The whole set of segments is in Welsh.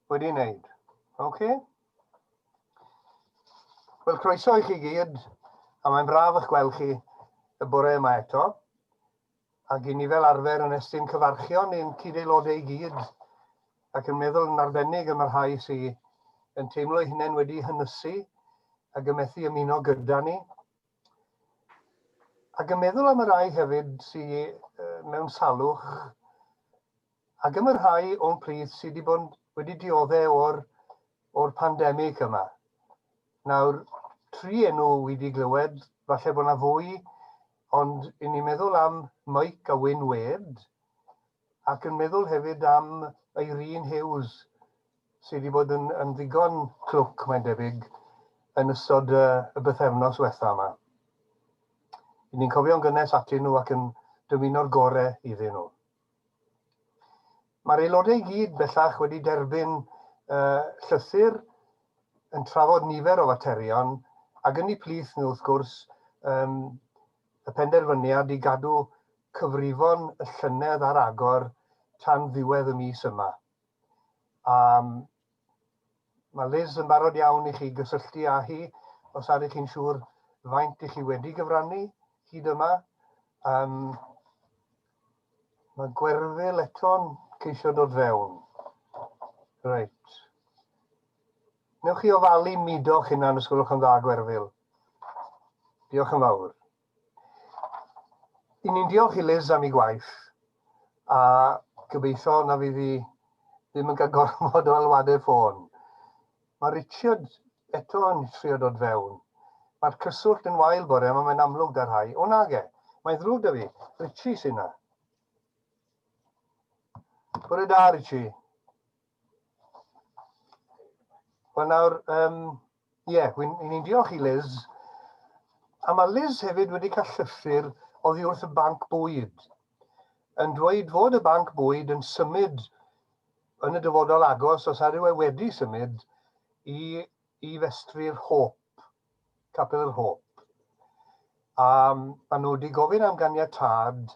Wedi wneud. Oce? Wel, croeso i chi gyd, a mae'n braf eich gweld chi y bore yma eto. Ac i ni fel arfer yn estyn cyfarchion i'n cyd-aelodau i gyd, ac yn meddwl yn arbennig am y rhai sydd yn teimlo eu hunain wedi hynysu ac yn methu ymuno gyda ni. Ac yn meddwl am y rhai hefyd sydd mewn salwch, ac am y rhai o'n plith sydd wedi bod wedi dioddef o'r, or pandemig yma. Nawr, tri enw wedi glywed, falle bod yna fwy, ond i ni'n meddwl am Mike a Wyn Wade, ac yn meddwl hefyd am Irene Hughes, sydd wedi bod yn, yn ddigon clwc, mae'n debyg, yn ystod y, y bythefnos wetha yma. I ni'n cofio'n gynnes atyn nhw ac yn dymuno'r gore iddyn nhw. Mae'r aelodau i gyd bellach wedi derbyn uh, llythyr yn trafod nifer o faterion, ac yn eu plith nhw, wrth gwrs, um, y penderfyniad i gadw cyfrifon y llynedd ar agor tan ddiwedd y mis yma. A mae Liz yn barod iawn i chi gysylltu â hi os ydych chi'n siŵr faint i chi wedi gyfrannu hyd yma. Um, mae Gwerfyl eto'n ceisio dod fewn. Reit. Newch chi ofalu mudo'ch hunan os gwelwch yn dda, Gwerfyl. Diolch yn fawr. I ni'n diolch i Liz am ei gwaith, a gobeithio na fydd hi ddim yn cael gormod o alwadau ffôn. Mae Richard eto yn trio dod fewn. Mae'r cyswllt yn wael bore yma, mae'n amlwg da rhai. O nage, mae'n ddrwg da fi. Richie sy'n na. Bore da, Richie. Wel nawr, um, ie, yeah, ni'n diolch i Liz. A mae Liz hefyd wedi cael llythyr oddi wrth y banc bwyd yn dweud fod y banc bwyd yn symud yn y dyfodol agos, os ar yw e wedi symud, i, i festri'r Hope, Capel yr Hope. A maen nhw wedi gofyn am ganiatâd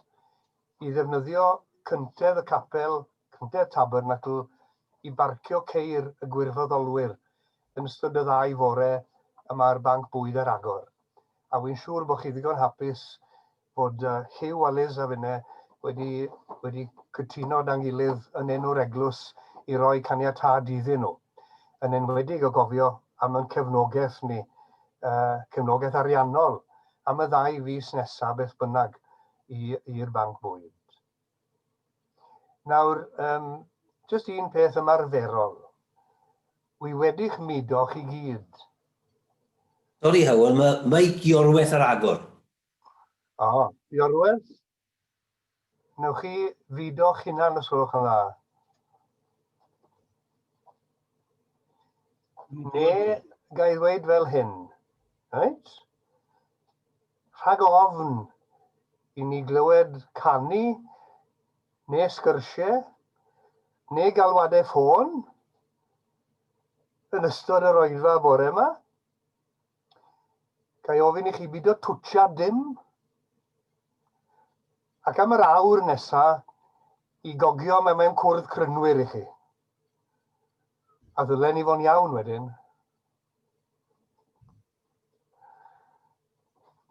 i ddefnyddio cyntedd y capel, cyntedd Tabernacl, i barcio ceir y gwirfoddolwyr yn ystod y ddau fore y mae'r banc bwyd ar agor. A wy'n siŵr bod chi ddigon hapus bod Hugh a Liz a finne wedi, wedi cytuno da'n gilydd yn enw'r eglwys i roi caniatâd iddyn nhw, yn enwedig o gofio am ein cefnogaeth ni, uh, cefnogaeth ariannol am y ddau fis nesaf beth bynnag i'r banc bwyd. Nawr, um, jyst un peth ymarferol. Wi wedi'ch mudo chi gyd. Sori Hywel, mae Mike Iorwerth ar agor. O, oh, Iorwerth? Newch chi fudo'ch hunan os gwelwch yn dda. Neu, ga i ddweud fel hyn, reit? Rhag ofn i ni glywed canu neu sgyrsiau neu galwadau ffôn yn ystod yr oedfa bore yma, ga i ofyn i chi bido twtsio dim? Ac am yr awr nesa, i gogio mae mewn cwrdd crynwyr i chi. A ddylen ni fo'n iawn wedyn.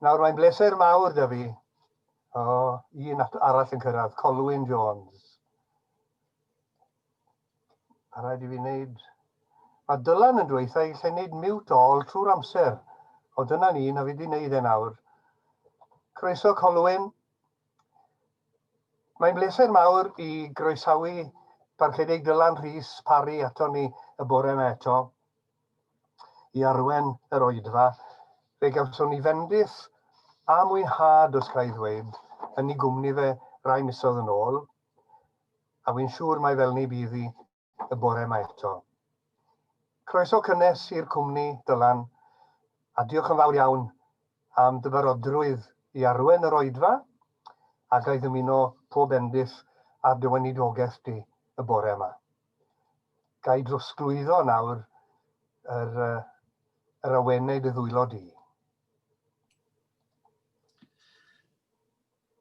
Nawr mae'n bleser mawr da fi. O, un arall yn cyrraedd, Colwyn Jones. A rhaid i fi wneud... Mae Dylan yn dweud i lle wneud mute all trwy'r amser. O, dyna ni, na fi wedi wneud e nawr. Croeso, Colwyn. Mae'n bleser mawr i groesawu Parchedig Dylan Rhys Parry ato ni y bore yma eto. i arwain yr oedfa, fe gawson ni fendith a mwynhad, os ca i ddweud, yn ei gwmni fe rai misoedd yn ôl, a wy'n siŵr mai fel ni bydd hi y bore yma eto. Croeso cynnes i'r cwmni, Dylan, a diolch yn fawr iawn am dy barodrwydd i arwain yr oedfa, a ga i ddymuno pob bendith ar dy weinidogaeth di y bore yma. Ga i drosglwyddo nawr yr, uh, yr awenau dy ddwylo di.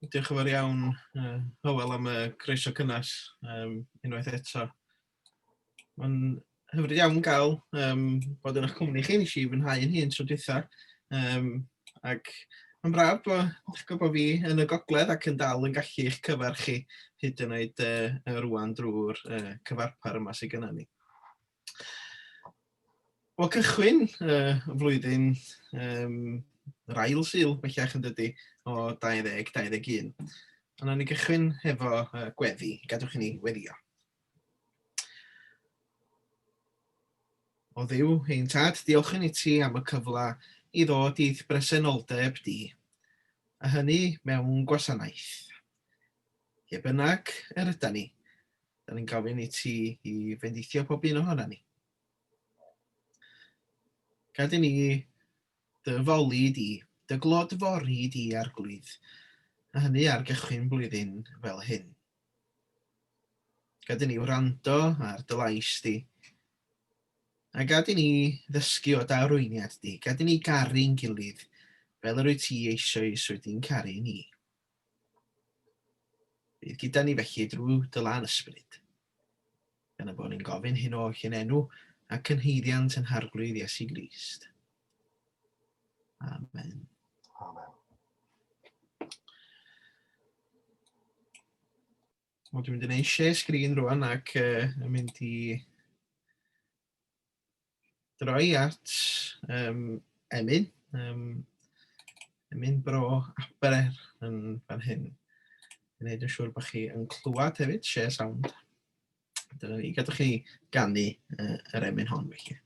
Diolch yn fawr iawn, uh, Hywel, am y croeso cynnes um, unwaith eto. Mae'n hyfryd iawn gael um, bod yn eich cwmni chi. Nes i fwynhau yn hun tro dwytha. Um, ac mae'n braf bod, chi'n gwybod, bod fi yn y gogledd ac yn dal yn gallu eich cyfarch chi hyd yn oed uh, rwan drwy'r uh, cyfarpar yma sydd gennym ni. Wel, cychwyn y flwyddyn, um, yr ail Sul bellach yn dydy, o 2021. A nawn ni gychwyn hefo gweddi. Gadwch i ni weddio. O Dduw, ein tad, diolchwn i ti am y cyfle i ddod i'th bresenoldeb di, a hynny mewn gwasanaeth. Lle bynnag yr yda ni, da ni'n gofyn i ti i fendithio pob un ohona ni. Gad i ni dy foli di, dy glodfori di, Arglwydd, a hynny ar gychwyn blwyddyn fel hyn. Gad i ni wrando ar dy lais di, a gad i ni ddysgu o dy arweiniad di, gad i ni garu'n gilydd fel yr wyt ti eisoes wedi'n caru ni. Bydd gyda ni felly drwy dy lân ysbryd. Gan y bod ni'n gofyn hyn oll yn enw ac yn haeddiant yn Harglwydd Iesu Grist. Amen. Amen. Wel, dwi'n mynd i wneud share screen rwan ac uh, yn mynd i droi at um, emyn, um, emyn bro Aber yn fan hyn. I wneud yn siŵr bod chi yn clywed hefyd, share sound. Dyna ni, gadwch chi ganu uh, yr emyn hon felly.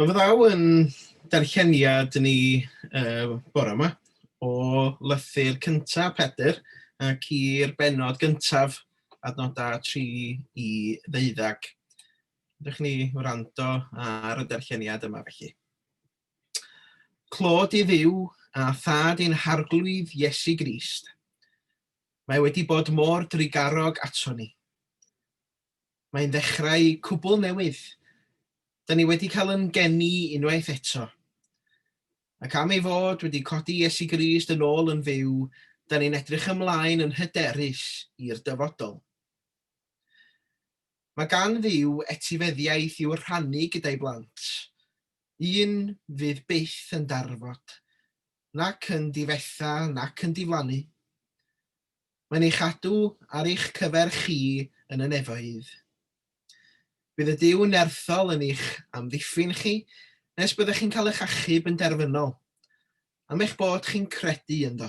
Wel, fyddaw yn darlleniad ni uh, bore yma o lythyr cyntaf Pedr ac i'r benod gyntaf adnodau 3 i 12. Ydych ni wrando ar y darlleniad yma felly. Clod i Dduw a thad ein harglwydd Iesu Grist. Mae wedi bod mor drugarog ato ni. Mae'n ddechrau cwbl newydd. Da ni wedi cael yn geni unwaith eto. Ac am ei fod wedi codi Iesu Grist yn ôl yn fyw, da ni'n edrych ymlaen yn hyderus i'r dyfodol. Mae gan Dduw etifeddiaeth i'w rhannu gyda'i blant. Un fydd byth yn darfod, nac yn difetha nac yn diflannu. Mae'n ei chadw ar eich cyfer chi yn y nefoedd. Bydd y Duw nerthol yn eich amddiffyn chi nes byddech chi'n cael eich achub yn derfynol, am eich bod chi'n credu ynddo.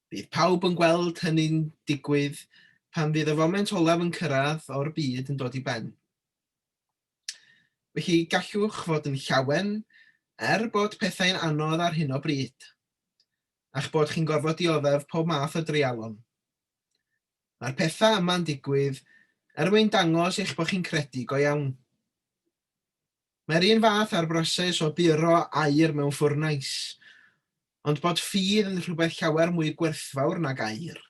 Bydd pawb yn gweld hynny'n digwydd pan fydd y foment olaf yn cyrraedd o'r byd yn dod i ben. Felly gallwch fod yn llawen er bod pethau'n anodd ar hyn o bryd. a'ch bod chi'n gorfod dioddef pob math o dreialon. Mae'r pethau yma'n digwydd er mwyn dangos eich bod chi'n credu go iawn. Mae'r un fath â'r broses o buro aur mewn ffwrnais, ond bod ffydd yn rhywbeth llawer mwy gwerthfawr nag aur.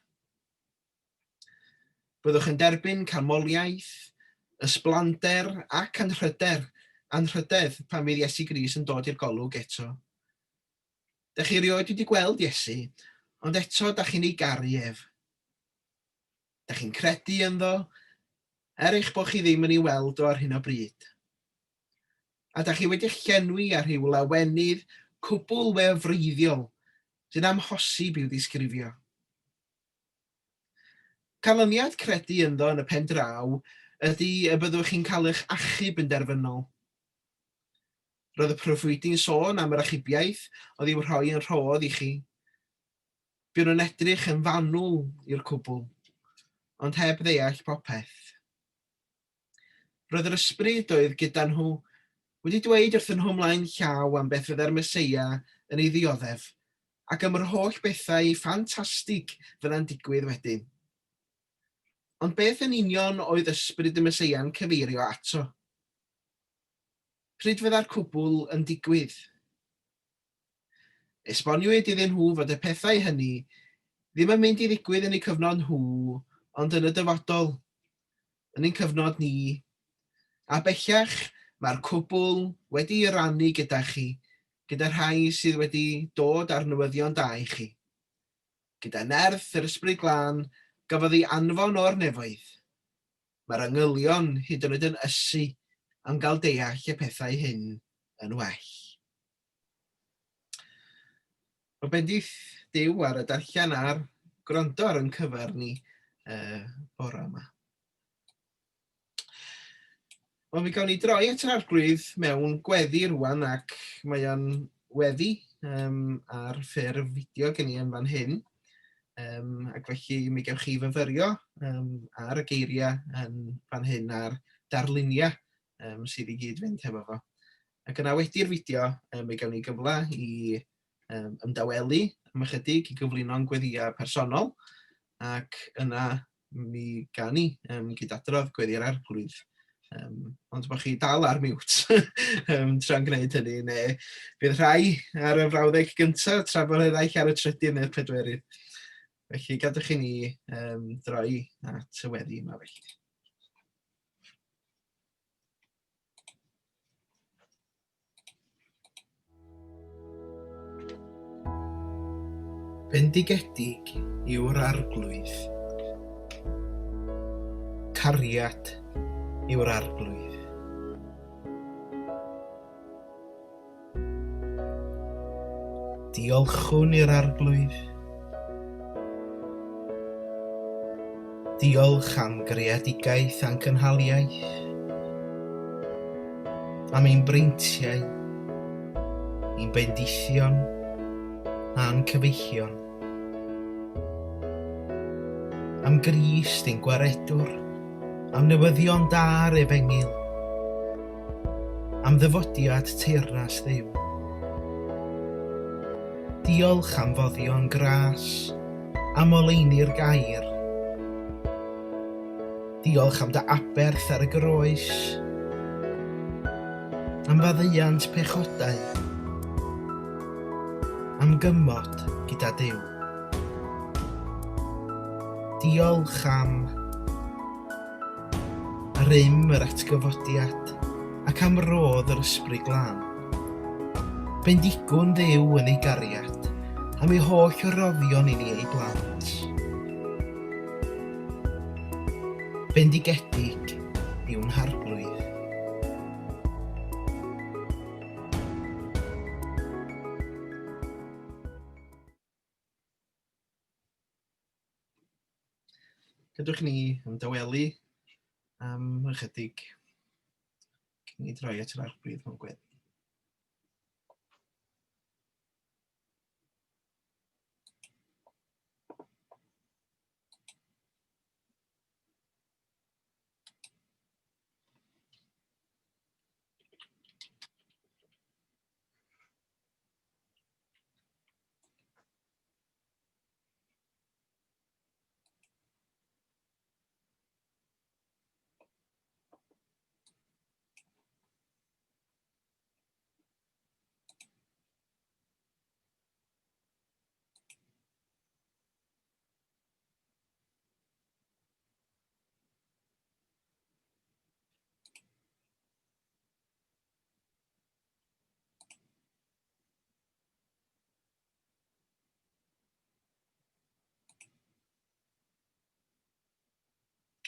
Byddwch yn derbyn canmoliaeth, ysblander ac anrhyder, anrhydedd pan fydd Iesu Grist yn dod i'r golwg eto. Dach chi erioed wedi gweld Iesu, ond eto dach chi'n ei garu ef. Dach chi'n credu ynddo, er eich bod chi ddim yn ei weld o ar hyn o bryd. A dach chi wedi'ch llenwi â rhyw lawenydd cwbl wefreiddiol sy'n amhosib i'w ddisgrifio. Canlyniad credu ynddo yn y pen draw ydy y byddwch chi'n cael eich achub yn derfynol. Roedd y proffwydi'n sôn am yr achubiaeth oedd i'w rhoi yn rhodd i chi. Buon nhw'n edrych yn fanwl i'r cwbl, ond heb ddeall popeth. Roedd yr ysbryd oedd gyda nhw wedi dweud wrthyn nhw ymlaen llaw am beth fydde'r Meseia yn ei ddioddef, ac am yr holl bethau ffantastig fydda'n digwydd wedyn. Ond beth yn union oedd ysbryd y Meseia'n cyfeirio ato? Pryd fydda'r cwbl yn digwydd? Esboniwyd iddyn nhw fod y pethau hynny ddim yn mynd i ddigwydd yn eu cyfnod nhw, ond yn y dyfodol, yn ein cyfnod ni. A bellach, mae'r cwbl wedi'i rannu gyda chi, gyda rhai sydd wedi dod â'r newyddion da i chi. Gyda nerth yr Ysbryd Glân gafodd ei anfon o'r nefoedd. Mae'r angylion hyd yn oed yn ysu am gael deall y pethau hyn yn well. Mae bendith Duw ar y darllen a'r gwrando ar yn cyfer ni uh, bore yma. Wel, mi gawn ni droi at yr arglwydd mewn gweddi rwan ac mae o'n weddi um, ar ffurf fideo gen i yn fan hyn. Um, ac felly mi gewch chi fyfyrio um, ar y geiriau yn fan hyn a'r darluniau um, sydd i gyd fynd hefo fo. Ac yna wedi'r fideo, um, mi gawn ni gyfle i um, ymdawelu am ychydig i gyflwyno'n gweddïau personol, ac yna mi gawn ni um, gydadrodd gweddi'r arglwydd. Um, ond bod chi dal ar mute um, tra'n gwneud hynny, neu bydd rhai ar y frawddeg gyntaf tra bod eraill ar y trydydd neu'r pedwerydd. Felly gadwch i ni um, droi at y weddi yma felly. Bendigedig yw'r Arglwydd. Cariad yw'r Arglwydd. Diolchwn i'r Arglwydd. Diolch am greadigaeth a'n cynhaliaeth, am ein breintiau, ein bendithion a'n cyfeillion. Am Grist ein Gwaredwr, am newyddion da'r Efengyl. am ddyfodiad teyrnas Dduw. Diolch am foddion gras, am oleuni'r gair. Diolch am dy aberth ar y groes, am faddeuant pechodau, am gymod gyda Duw. Diolch am rym yr atgyfodiad ac am rodd yr Ysbryd Glân. Bendigwn Dduw yn ei gariad am ei holl roddion i ni ei blant. Bendigedig yw'n Harglwydd. Gadewch i ni ymdawelu am ychydig cyn i droi at yr Arglwydd mewn gweddi.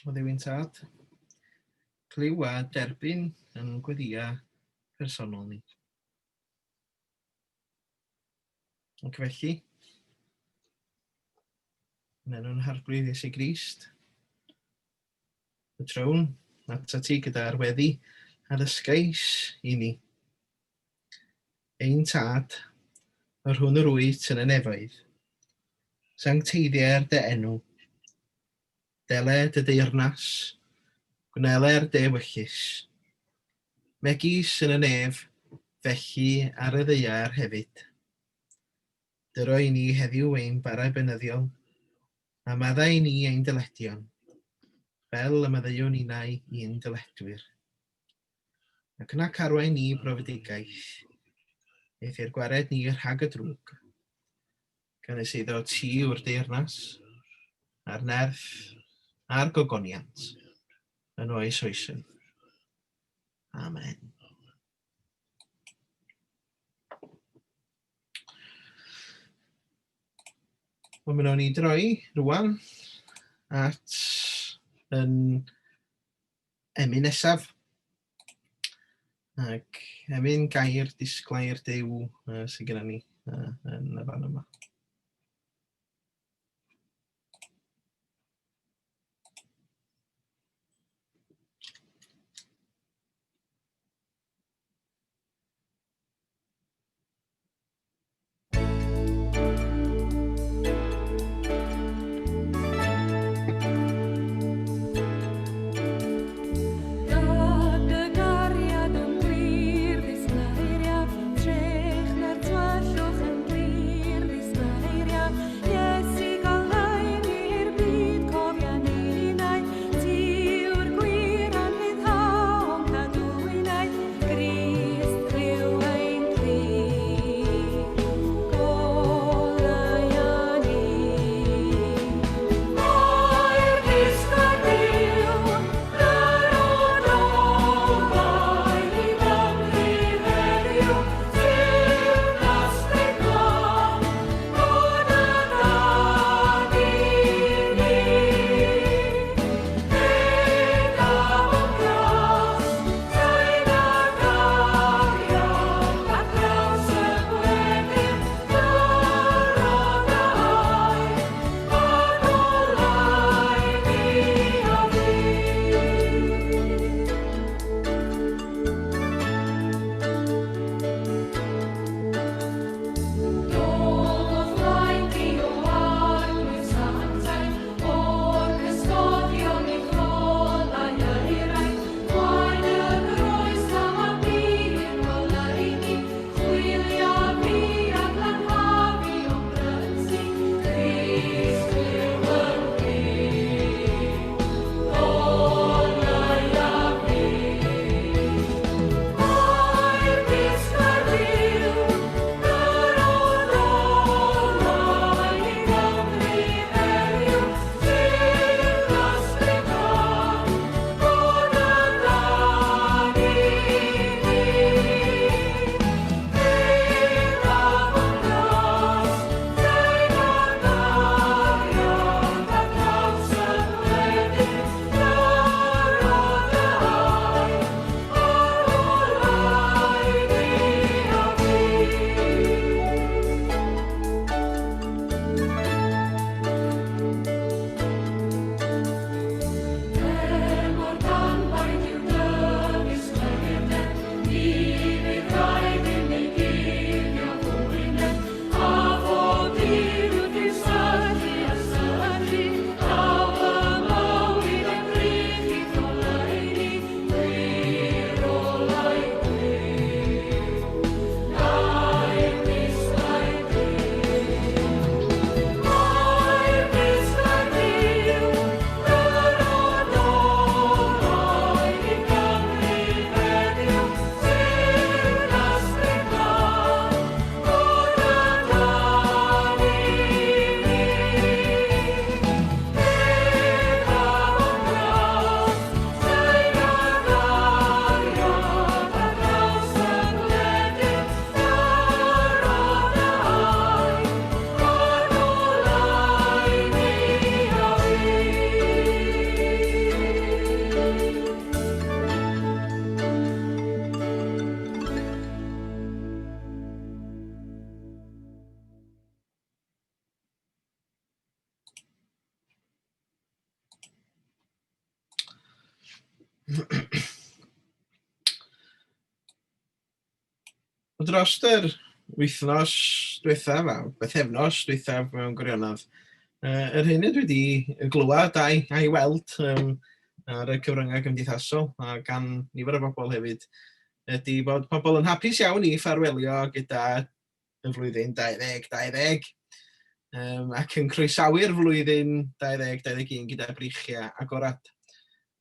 O Dduw'n Tad, clyw a derbyn yn gweddia personol ni. Ac felly, yn enw'n Harglwydd Iesu Grist, y trown atat ti gyda'r weddi a ddysgais i ni. Ein Tad, yr hwn yr wyt yn y nefoedd, sancteiddier dy enw, dele dy deyrnas, gwneler dy ewyllys, megis yn y nef, felly ar y ddaear hefyd. Dyro i ni heddiw ein bara beunyddiol, A maddau i ni ein dyledion, fel y maddeuwn ninnau i'n dyledwyr. Ac yna carwain ni brofedigaeth, eithr gwared ni rhag y drwg, gan y seiddo ti yw'r deyrnas, a'r nerth, a'r gogoniant, yn oes oesoedd. Amen. Wel, mi wnawn ni droi rwan at yn emyn nesaf. Ac emyn gair disglair Duw sydd gennym ni yn y fan yma. Gad dy gariad yn glir ddisgleiria, trech na'r tywyllwch yn glir ddisgleiria. Dros yr wythnos diwethaf, a bythefnos diwethaf mewn gwirionedd, yr hyn ydw i wedi glywed a'i, a'i weld um, ar y cyfryngau cymdeithasol a gan nifer o bobl hefyd, ydy bod pobl yn hapus iawn i ffarwelio gyda y flwyddyn 2020 um, ac yn croesawu'r flwyddyn 2021 gyda breichiau agorad.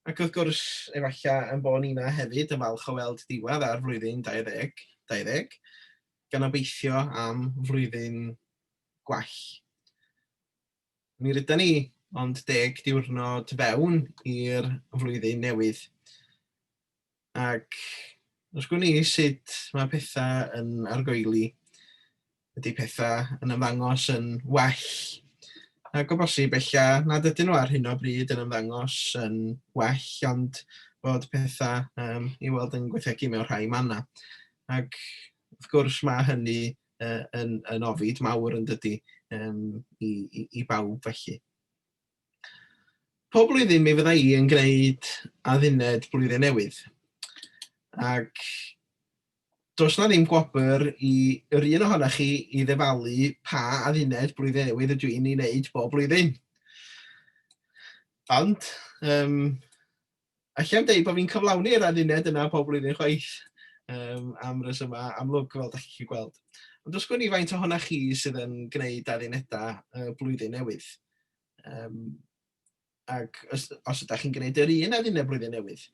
Ac wrth gwrs, efallai yn bod ni'na hefyd yn falch o weld diwedd ar flwyddyn 2020, gan obeithio am flwyddyn gwell. Mi rydan ni ond deg diwrnod fewn i'r flwyddyn newydd. Ac os gwn i sut mae pethau yn argoeli, ydy pethau yn ymddangos yn well? Ac o bosib ella nad ydyn nhw ar hyn o bryd yn ymddangos yn well, ond bod pethau um, i weld yn gwaethygu mewn rhai mannau. Ac wrth gwrs mae hynny uh, yn, yn ofid mawr yn dydy um, i, i, i bawb felly. Pob blwyddyn mi fydda i yn gwneud adduned blwyddyn newydd. Ac does na ddim gwobr i yr un ohonoch chi i ddyfalu pa adduned blwyddyn newydd ydw i'n ei wneud bob blwyddyn. Ond, um, Alla i'm deud bod fi'n cyflawni'r adduned yna pob blwyddyn chwaith, um, am resymau amlwg, fel da chi'n gweld. Ond os gwn i faint ohonoch chi sydd yn gwneud addunedau uh, blwyddyn newydd. Um, ac os, os ydych chi'n gwneud yr un adduned blwyddyn newydd,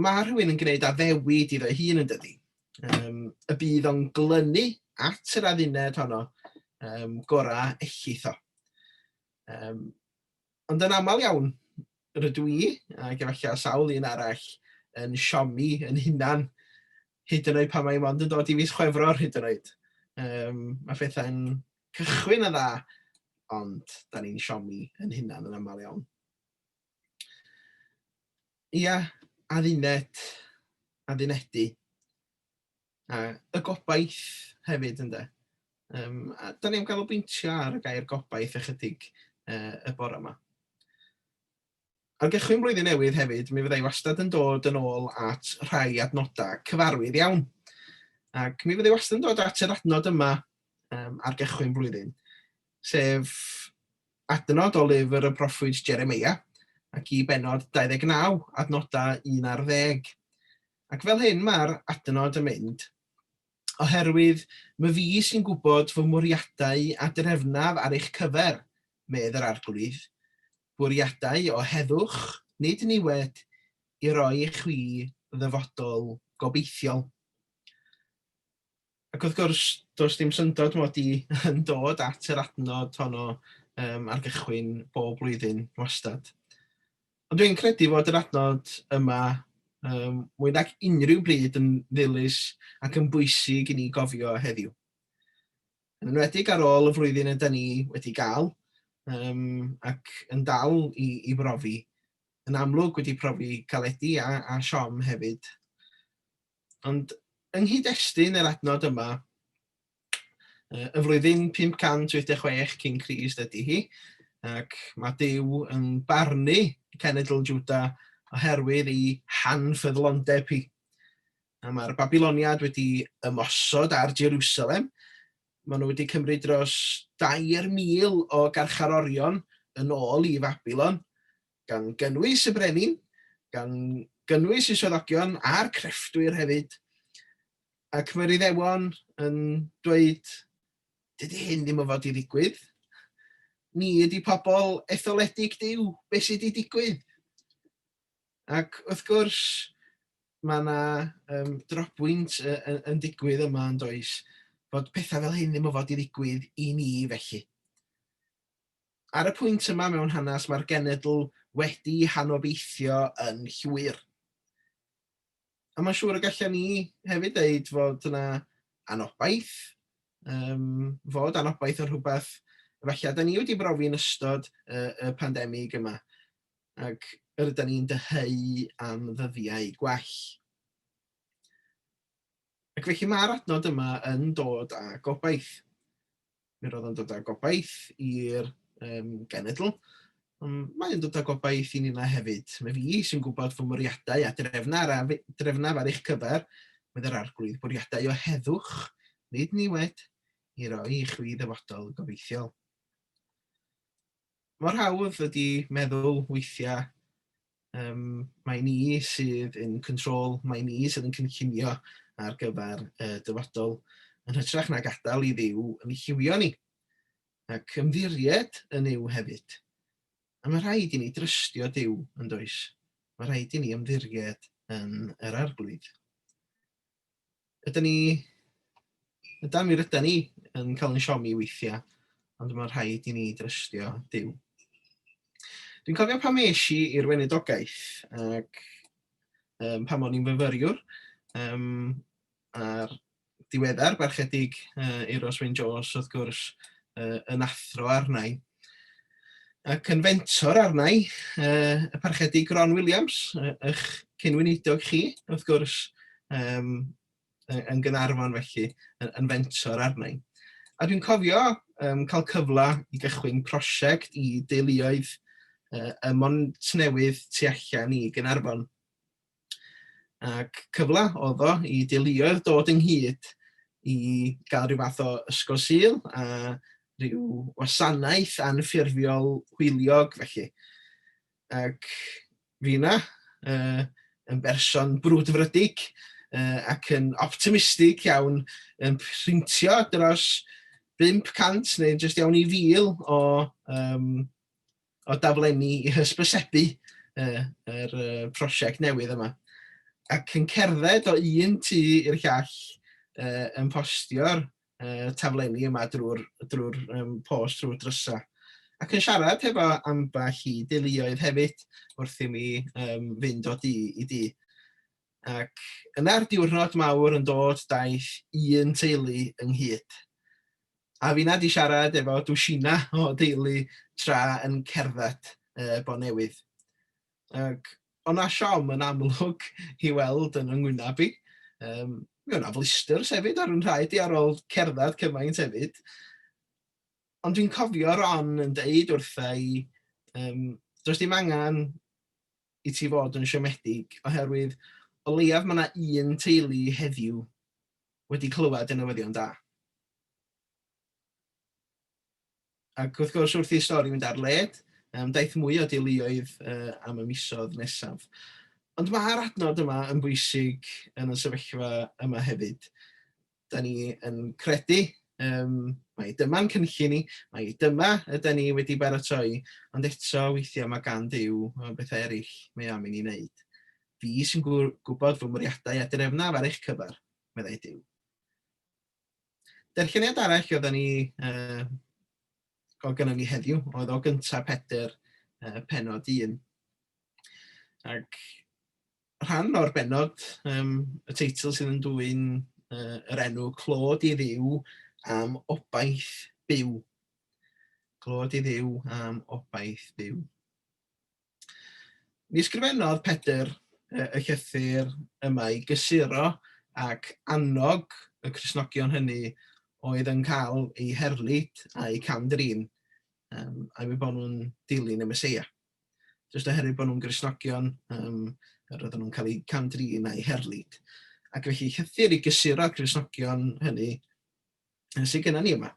mae rhywun yn gwneud addewid iddo ei hun yn dydy. Um, y bydd o'n glynu at yr adduned honno um, gorau ellith o. Um, Ond yn aml iawn, rydw i, ac efallai sawl un arall, yn siomi yn hunan, hyd yn oed pan mae mond yn dod i fis Chwefror hyd yn oed. Um, mae phethau'n cychwyn yn dda, ond da ni'n siomi yn hunan yn aml iawn. Ia, adduned, addunedu. A y gobaith hefyd, ynde. Um, a da ni am ganolbwyntio ar y gair gobaith ychydig uh, y bore yma. Ar gychwyn blwyddyn newydd hefyd, mi fyddai wastad yn dod yn ôl at rhai adnodau cyfarwydd iawn. Ac mi fyddai wastad yn dod at yr adnod yma um, ar gychwyn blwyddyn, sef adnod o lyfr y proffwyd Jeremeia, ac i bennod 29, adnodau 1 ar ddeg. Ac fel hyn mae'r adnod yn mynd, Oherwydd my fi sy'n gwybod fy mwriadau a drefnaf ar eich cyfer, medd yr Arglwydd, bwriadau o heddwch, nid niwed, i roi i chwi ddyfodol gobeithiol. Ac wrth gwrs, does dim syndod mod i yn dod at yr adnod honno um, ar gychwyn bob blwyddyn wastad. Ond dwi'n credu fod yr adnod yma um, mwy nag unrhyw bryd yn ddilys ac yn bwysig i ni gofio heddiw. Yn enwedig ar ôl y flwyddyn yda ni wedi gael um, ac yn dal i, i brofi, yn amlwg wedi profi caledi a, a siom hefyd. Ond yng nghyd-destun yr adnod yma, y flwyddyn 586 cyn Crist ydy hi, ac mae Duw yn barnu cenedl Jwda oherwydd ei hanffyddlondeb hi. A mae'r Babiloniad wedi ymosod ar Jerusalem. Maen nhw wedi cymryd dros 3,000 o garcharorion yn ôl i Fabilon, gan gynnwys y brenin, gan gynnwys y swyddogion a'r crefftwyr hefyd. Ac mae'r Iddewon yn dweud, dydy hyn ddim yn fod i ddigwydd. Ni ydy pobl etholedig Duw, beth sydd wedi digwydd? Ac wrth gwrs, mae yna um, drobwynt yn, yn digwydd yma yn does, fod pethau fel hyn ddim yn fod i ddigwydd i ni felly. Ar y pwynt yma mewn hanes mae'r genedl wedi hanobeithio yn llwyr. A mae'n siŵr y gallen ni hefyd ddeud fod yna anobaith, um, fod anobaith yn rhywbeth efallai da ni wedi brofi yn ystod y, y pandemig yma, ac yr ydyn ni'n dyheu am ddyddiau gwell. Ac felly mae'r adnod yma yn dod â gobaith. Mi roedd o'n dod â gobaith i'r um, genedl. Ond mae'n dod â gobaith i ninnau hefyd. Mae fi sy'n gwybod fy mwriadau a drefnaf ar, drefnaf ar eich cyfer, medd yr arglwydd, bwriadau o heddwch, nid niwed, i roi i chwi ddyfodol gobeithiol. Mor hawdd ydy meddwl weithiau, um, mae ni sydd in control, mae ni sydd yn cynllunio ar gyfer y dyfodol, yn hytrach na gadael i Dduw yn lliwio ni. Ac ymddiried yn Nuw hefyd. A mae rhaid i ni drystio Duw, yn does? Mae rhaid i ni ymddiried yn yr Arglwydd. Ydyn ni, ydan mi rydan ni yn cael yn siomi weithiau, ond mae rhaid i ni drystio Duw. Dwi'n cofio pan es i i'r weinidogaeth ac um, pan o'n i'n fyfyriwr, um, a'r diweddar barchedig Euros Wyn Jones, wrth gwrs, yn athro arna i. Ac yn fentor arna i, y parchedig Ron Williams, eich cyn-weinidog chi, wrth gwrs, um, yn Gynarfon felly, yn, yn fentor arna i. A dwi'n cofio um, cael cyfle i gychwyn prosiect i deuluoedd ym Mhontnewydd tu allan i Gynarfon. Ac cyfle oedd o i deuluoedd dod ynghyd i gael rhyw fath o ysgol Sul a rhyw wasanaeth anffurfiol hwyliog felly. Ac fi yna, uh, yn berson brwdfrydig uh, ac yn optimistig iawn, yn printio dros 500 neu jyst iawn i fil o um, o daflenni i hysbysebu uh, yr uh, prosiect newydd yma. Ac yn cerdded o un tŷ i'r llall uh, yn postio'r uh, taflenni yma drwy'r drwy um, post, drwy'r drysa. Ac yn siarad hefo ambell i deuluoedd hefyd wrth i mi um, fynd o dŷ i dŷ. Ac yna'r diwrnod mawr yn dod daeth un teulu ynghyd. A finna 'di siarad efo dwsina o deulu tra yn cerdded uh, Bontnewydd. Ac o'na siom yn amlwg i weld yn yng ngwyneb i. Um, mi o'na flisters hefyd ar yn rhaid i ar ôl cerdded cymaint hefyd. Ond dwi'n cofio Ron yn deud wrtha i, um, does dim angen i ti fod yn siomedig, oherwydd o leiaf mae yna un teulu heddiw wedi clywed y newyddion da. Ac wrth gwrs, wrth i'r stori fynd ar led, um, daeth mwy o deuluoedd uh, am y misoedd nesaf. Ond mae'r adnod yma yn bwysig yn y sefyllfa yma hefyd. Da ni yn credu um, mai dyma'n cynllun ni, mai dyma ydy ni wedi baratoi, ond eto weithiau mae gan Duw bethau eraill mae am i ni wneud. Fi sy'n gwybod fy mwriadau a drefnaf ar eich cyfer, meddai Duw. Darlleniad arall oedden ni, uh, o gynnon ni heddiw, oedd o gyntaf Pedr, uh, penod 1. Ac rhan o'r benod, um, y teitl sydd yn dwyn uh, yr enw Clod i Dduw am obaith byw. Clod i Dduw am obaith byw. Mi ysgrifennodd Pedr y llythyr yma i gysuro ac annog y Cristnogion hynny oedd yn cael eu herlid a'u cam-drin um, am eu bod nhw'n dilyn y Meseia. Jyst oherwydd bod nhw'n Gristnogion, um, yr oedden nhw'n cael eu cam-drin a'u herlid. Ac felly llythyr i gysuro'r Cristnogion hynny sydd gennym ni yma.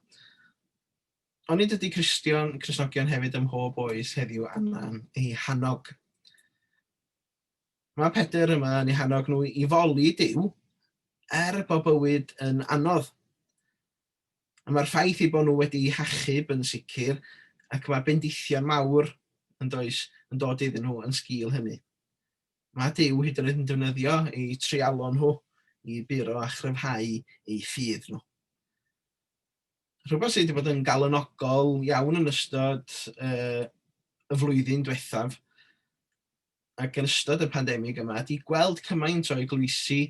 Onid ydy Cristion, Cristnogion hefyd ym mhob oes heddiw angen eu hannog? Mae Pedr yma yn eu hannog nhw i foli Duw, er bod bywyd yn anodd. A mae'r ffaith eu bod nhw wedi hachub yn sicr, ac mae bendithion mawr yn does, yn dod iddyn nhw yn sgil hynny. Mae Duw hyd yn oed yn defnyddio eu treialon nhw i buro a chryfhau eu ffydd nhw. Rhywbeth sydd wedi bod yn galonogol iawn yn ystod uh, y flwyddyn diwethaf ac yn ystod y pandemig yma ydy gweld cymaint o eglwysi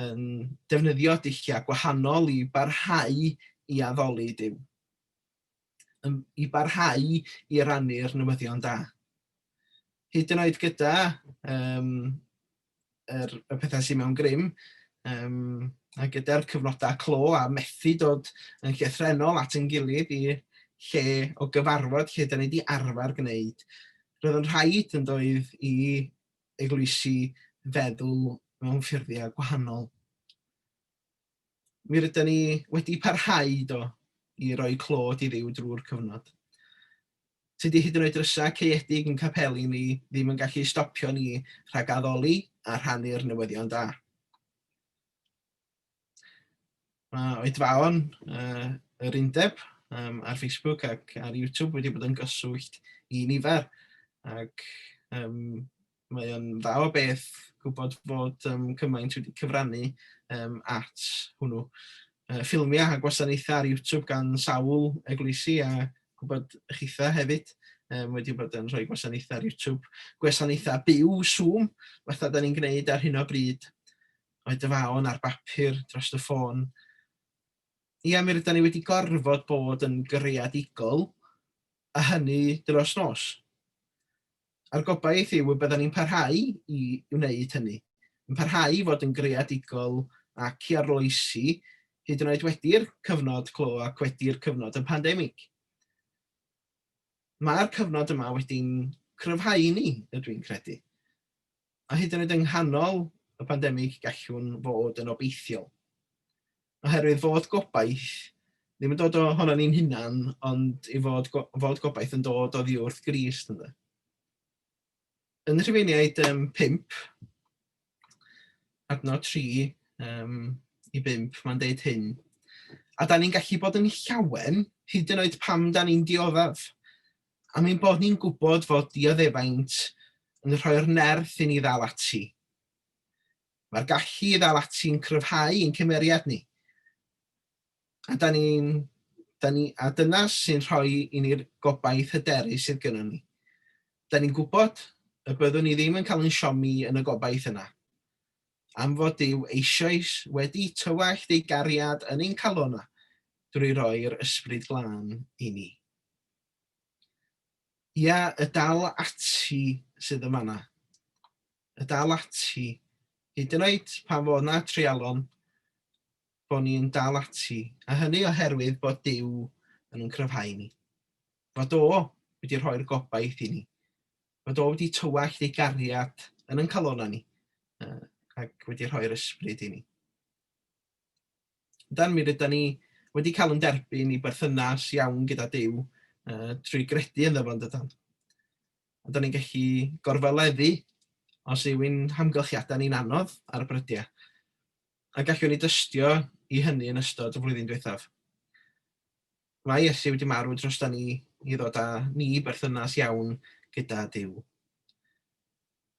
yn defnyddio dulliau gwahanol i barhau i addoli Duw, i barhau i rannu'r newyddion da. Hyd yn oed gyda um, yr, y pethau sydd mewn grym, um, a gyda'r cyfnodau clo a methu dod yn llythrennol at ein gilydd i lle o gyfarfod lle da ni wedi arfer gwneud. Roedd yn rhaid yn doedd i eglwysi feddwl mewn ffurfiau gwahanol. Mi rydyn ni wedi parhau do i roi clod i Dduw drwy'r cyfnod. Tydi hyd yn oed drysau caeedig yn capeli ni ddim yn gallu stopio ni rhag addoli a rhannu'r newyddion da. Mae oedfaon yr undeb ar Facebook ac ar YouTube wedi bod yn gyswllt i nifer ac mae o'n dda o beth gwybod fod cymaint wedi cyfrannu at hwnnw. Ffilmiau a gwasanaethau ar YouTube gan sawl eglwysi a gwybod chitha hefyd wedi bod yn rhoi gwasanaethau ar YouTube. Gwasanaethau byw Zoom, fatha da ni'n gwneud ar hyn o bryd. Oedfaon ar bapur dros y ffôn. Ia, mi rydan ni wedi gorfod bod yn greadigol, a hynny dros nos. A'r gobaith yw y byddan ni'n parhau i wneud hynny, yn parhau i fod yn greadigol ac i arloesi hyd yn oed wedi'r cyfnod clo ac wedi'r cyfnod y pandemig. Mae'r cyfnod yma wedi'n cryfhau ni, ydw i'n credu. A hyd yn oed yng nghanol y pandemig gallwn fod yn obeithiol. Oherwydd fod gobaith ddim yn dod ohonon ni'n hunan, ond i fod, go, fod gobaith yn dod oddi wrth Grist. Ynddo. Yn Rhufeiniaid 5, adnod 3 i 5, mae'n deud hyn. A da ni'n gallu bod yn llawen, hyd yn oed pam da ni'n dioddef. Am ein bod ni'n gwybod fod dioddefaint yn rhoi'r nerth i ni ddal ati. Mae'r gallu i ddal ati'n cryfhau ein cymeriad ni. A, da ni'n, da ni, a dyna sy'n rhoi i ni'r gobaith hyderus sydd gynnon ni. Da ni'n gwybod y byddwn ni ddim yn cael ein siomi yn y gobaith yna. Am fod Duw eisoes wedi tywallt ei gariad yn ein calonnau drwy roi'r Ysbryd Glân i ni. Ia, y dal ati sydd yn fanna. Y dal ati. Hyd yn oed pan fo 'na treialon, bo ni'n dal ati. A hynny oherwydd bod Duw yn yn cryfhau ni. Fod o wedi rhoi'r gobaith i ni. Fod o wedi tywallt ei gariad yn yn calonnau ni ac wedi rhoi'r ysbryd i ni. Dan mi rydan ni wedi cael yn derbyn i berthynas iawn gyda Duw trwy gredu ynddo fo, yndydan? A da ni'n gallu gorfoleddu os yw'n hamgylchiadau ni'n anodd ar y brydiau. A gallwn ni dystio i hynny yn ystod y flwyddyn diwethaf. Mae Iesu wedi marw drosta ni i ddod â ni i berthynas iawn gyda Duw.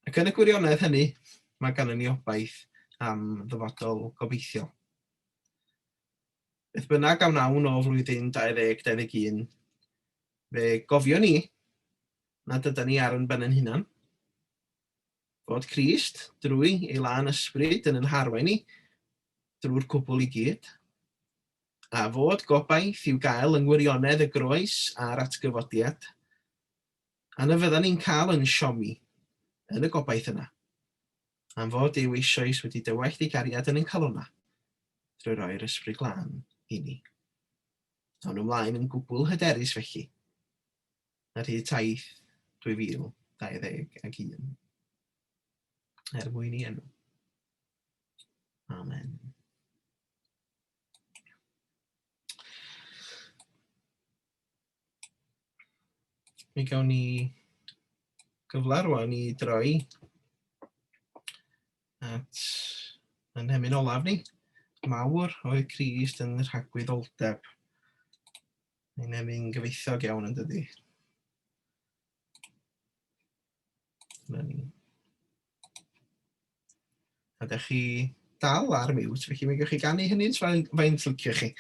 Ac yn y gwirionedd hynny, mae ganddon ni obaith am ddyfodol gobeithiol. Beth bynnag a wnawn o flwyddyn 2021, fe gofion ni nad ydan ni ar yn ben yn hunan, fod Crist, drwy ei lân ysbryd yn yn harwain ni drwy'r cwbl i gyd, a fod gobaith i'w gael yng ngwirionedd y groes a'r atgyfodiad, A na fyddan ni'n cael yn siomi yn y gobaith yna, am fod Duw eisoes wedi dywallt ei gariad yn ein calonnau drwy roi'r Ysbryd Glân i ni. Awn ymlaen yn gwbl hyderus felly, ar hyd taith 2021. Er mwyn i enw. Amen. Mi gawn ni gyfle rwan i droi at yn hemyn olaf ni. Mawr oedd Crist yn rhagwyddoldeb. Mae'n emyn gyfeithiog iawn yn dydi. Dyna ni. A ydych chi dal ar mute, felly mi gewch chi ganu hynny faint liciwch chi.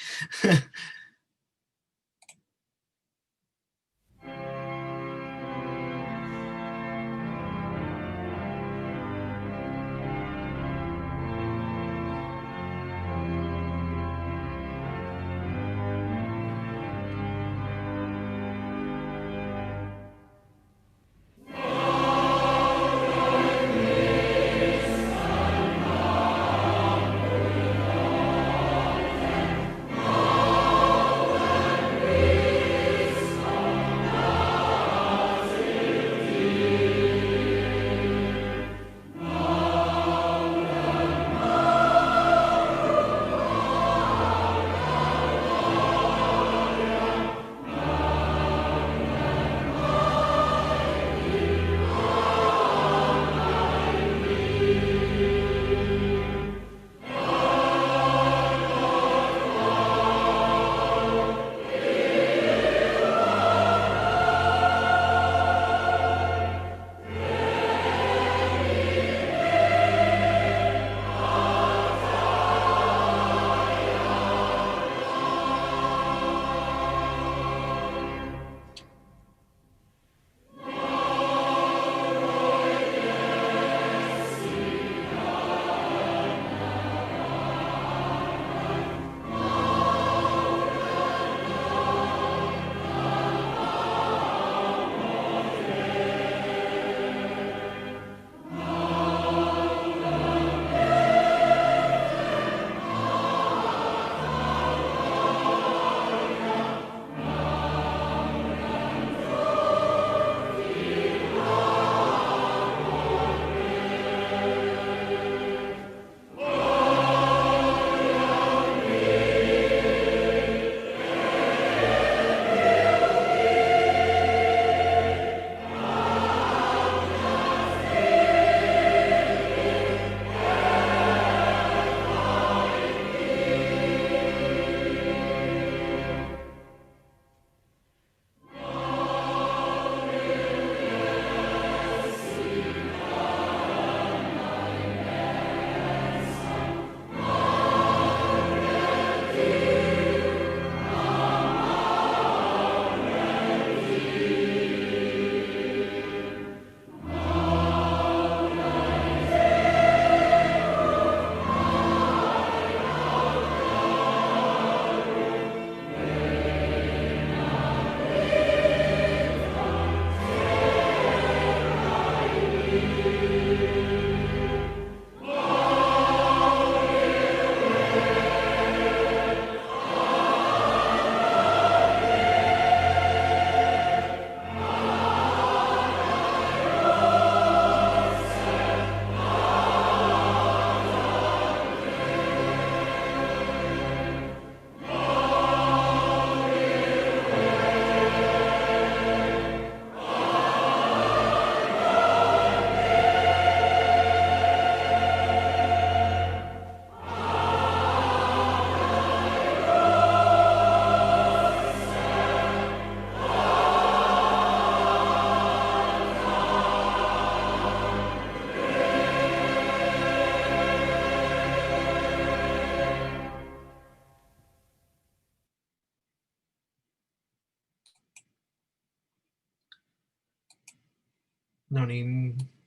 Nawn ni'n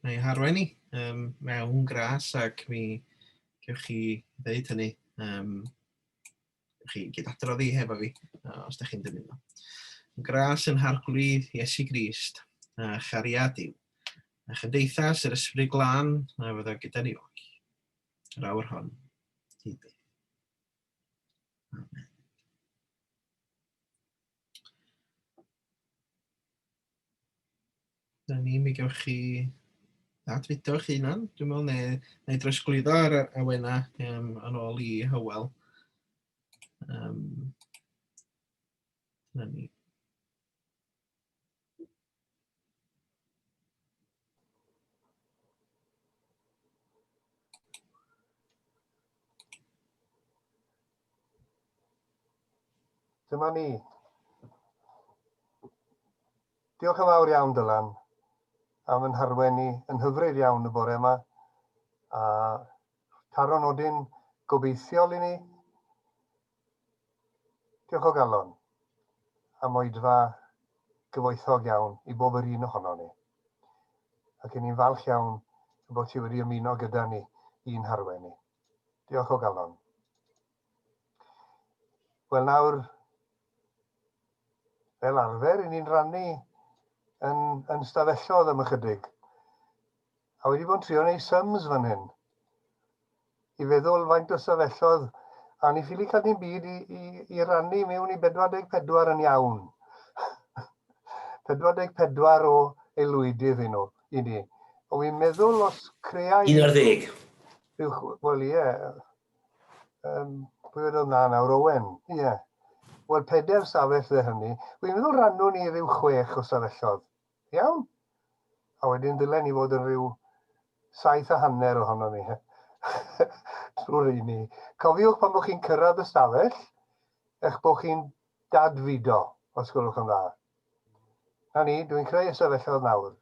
ei harwain ni mewn gras ac mi gewch chi ddeud hynny. Gewch chi gydadrodd hi hefo fi os da chi'n dymuno. Gras yn Harglwydd Iesu Grist a chariad Duw a chymdeithas yr Ysbryd Glân a fydda gyda ni oll. Yr awr hon, hyd byth. Amen. Na ni, mi gewch chi ddadfudo eich hunan, dwi'n meddwl, neu, neu drosglwyddo ar awena yn ôl i Hywel. Na ni. Dyma ni. Diolch yn fawr iawn, Dylan, am yn harwen ni yn hyfryd iawn y bore yma. A taro nodyn gobeithiol i ni. Diolch o galon am oedfa gyfoethog iawn i bob yr un ohono ni. Ac i ni'n falch iawn bod ti wedi ymuno gyda ni i'n harwen ni. Diolch o galon. Wel nawr, fel arfer, i ni'n rannu yn, yn stafellodd am ychydig. A wedi bod yn trio wneud sums fan hyn. I feddwl faint o stafellodd, a ni ffili cael dim byd i, i, i rannu mewn i 44 yn iawn. 44 o aelwydydd i nhw, i ni. O fi'n meddwl os creau... 11. Wel ie, Um, pwy oedd na nawr? Owen, ie. Yeah. Wel, pedair safell dde hynny. Wi'n meddwl rannwn ni rhyw chwech o safellodd. Iawn? A wedyn ddylen ni fod yn rhyw 7.5 ohono ni. Trwy'r un ni. Cofiwch pan bod chi'n cyrraedd y stafell, eich bod chi'n dadfudo, os gwelwch yn dda. Na ni, dwi'n creu y stafellodd nawr.